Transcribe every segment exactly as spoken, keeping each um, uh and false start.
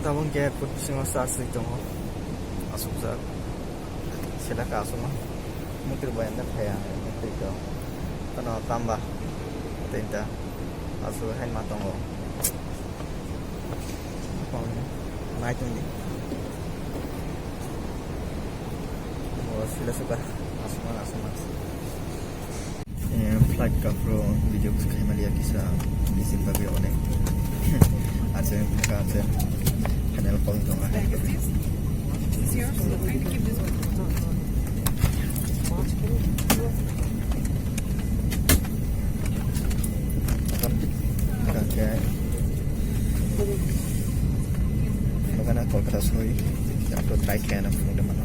Tabuk khe airport bisingo charge ri tongo. Asukjak. Selaka asukma. Mukir bai anda phaya. Mukir to. Kono tamba. Tinta. Asuk hai ma tongo. Nai tongdi. O sila suka. Asukma, asukma. Eh, flight kapro video khaimaliya kisa, bisi bagwi onek. Ache, ache. Final call tong. Okay. Magana Kolkata soi. After try kaya na phone de mana.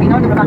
Nangkha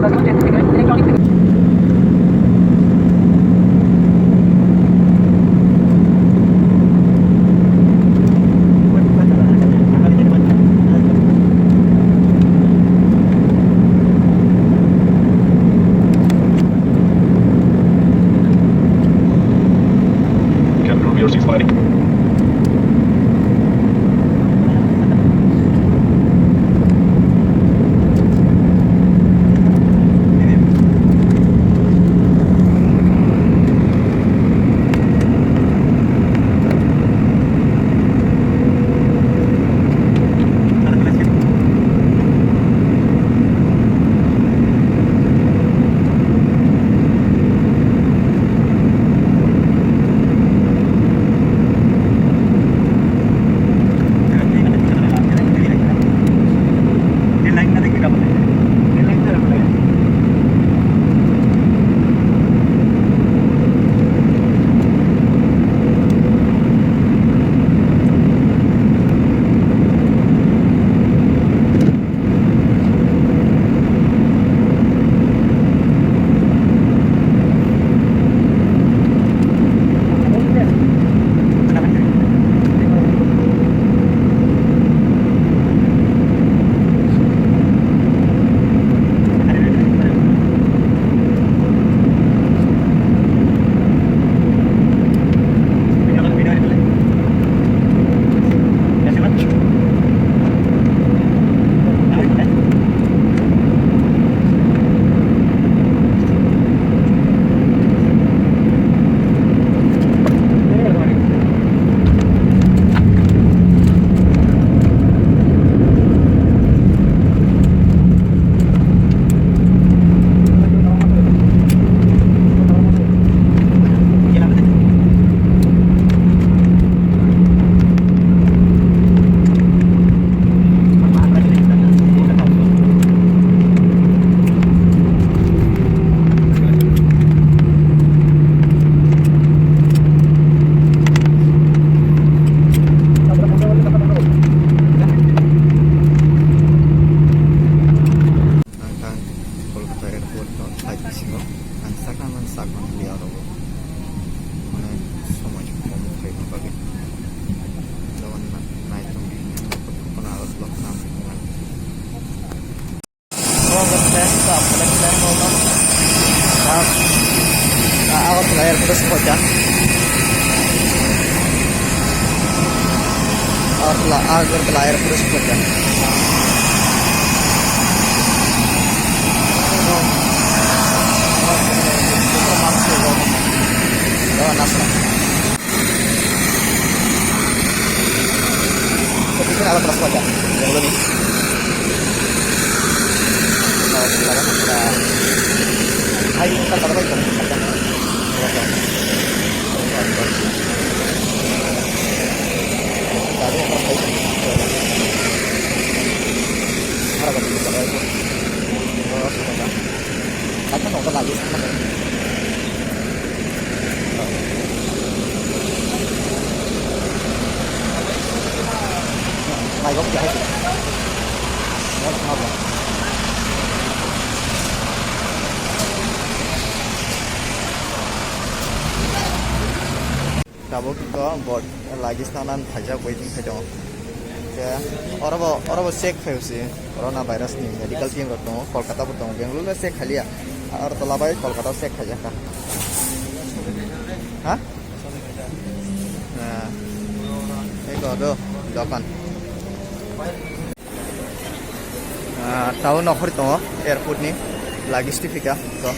Kolkata airport no flight bisingo ang sakna man sakmani liya rogo. Mane somoi kom khaima bagwi. Dogan na naitung kono aro block nam. Agartala airport sokojak. Agartala, Agartala airport sokojak. Kopi khe aro class wacha, Bengali ni. Hai, kar kar bai kar. Tabuk to bot lagi snana thaijak waiting khai tongo. Khe oro bo, oro bo check khai usi corona virus ni medical team rok tongo, Kolkata bo tongo, Bengaluru no check khai liya. Agartala bai Kolkata check khai jak kha. Ha? Ah, ego do dokan. Ah, tao nokhor tongo airport ni luggage tiphika to.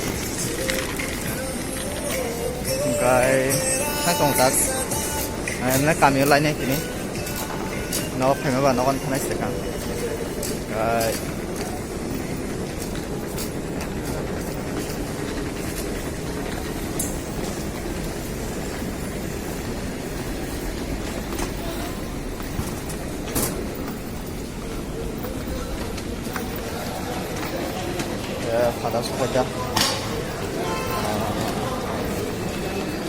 Hingkai thang tong tak. Ai, mane kamio lainai tini. Nogo phaima ba nogo thanai se kha. Hingkai Eh, pada sokojak.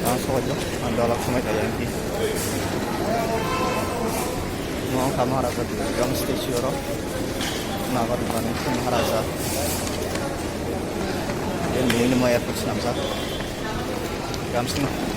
Ah, sokojak. Ang dolak somai kaya engki. Mo kama rasa tu, jom statue oro. Nagar Maharaja. Nini mo airport swnamjak. Kamsing.